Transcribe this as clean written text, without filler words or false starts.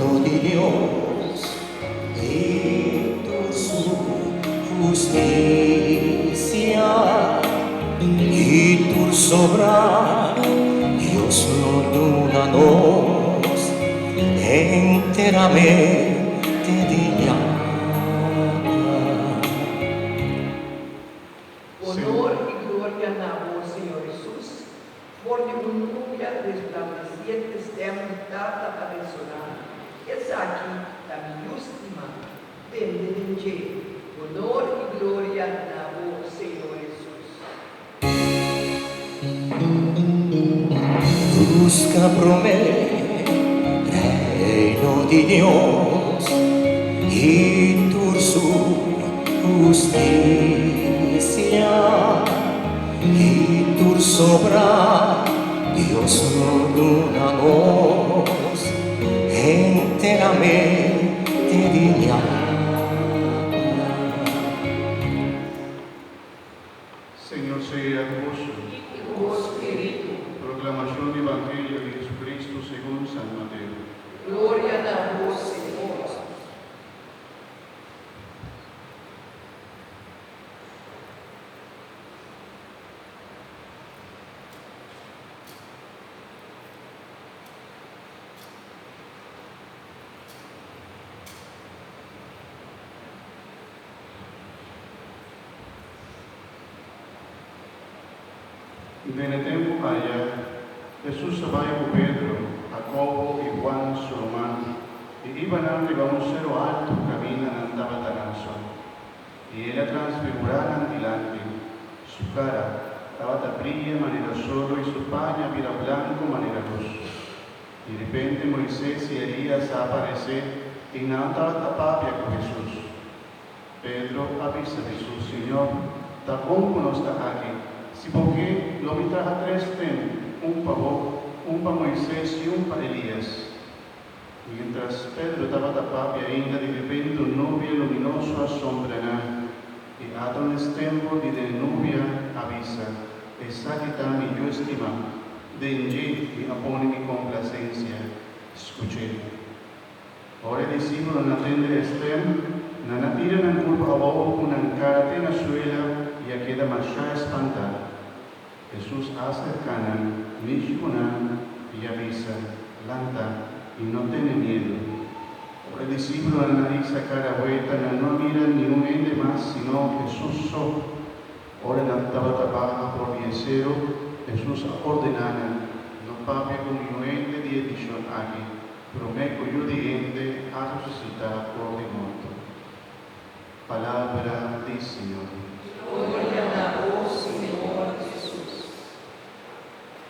Reino di Dios i tur su hustisia i tur sobra Dios lo duna nos enteramente di ñaña. Honor i gloria na bo, Señor Hesus, For di un nubia resplandesiente stèm di Tata a resoná, Esaki ta mi Yu stimá, tende den dje. Honor i gloria na bo, Señor Hesus. Buska promé Reino di Dios i tur su hustisia. I tur sobra Dios lo duna nos enteramente di ñaña. Señor sea ku boso. I ku bo spiritu. Proklamashon di Evangelio di Jesucristo segun San Mateo. Gloria na bo, Señor. Den e tempu aya, Hesus a bai ku Pedro, Hakobo i Huan su ruman, i iba nan riba un seru altu kaminda nan tabata nan so. I el a transfigurá nan dilanti, su kara tabata bria manera solo i su paña a bira blanku manera lus. Di repente Moises i Elías a aparesé i nan tabata papia ku Hesus. Pedro a bisa Hesus, Señor, ta bon ku nos ta aki. Si bo ke, lo mi traha tres tent, un pa bo, un pa Moises i un pa Elías. Miéntras Pedro tabata papia ainda, di repente un nubia luminoso a sombra nan, i ata un stem for di den e nubia a bisa, Esaki ta mi Yu stimá, den dje mi a pone mi komplasensia, skuch'é. Ora e disípulonan a tende e stem, nan a tira nan kurpa abou ku nan kara te na suela i a keda mashá espantá. Hesus a aserká nan, mishi ku nan, i a bisa, Lanta, i no tene miedu. Ora e disípulonan a hisa kara buelta, nan no a mira niun hende mas sino Hesus so. Ora nan tabata baha for di e seru, Hesus a ordená nan, No papia ku niun hende di e vishon aki, promé ku Yu di hende a resusitá for di morto. Palabra di Señor. Gloria na bo, Señor.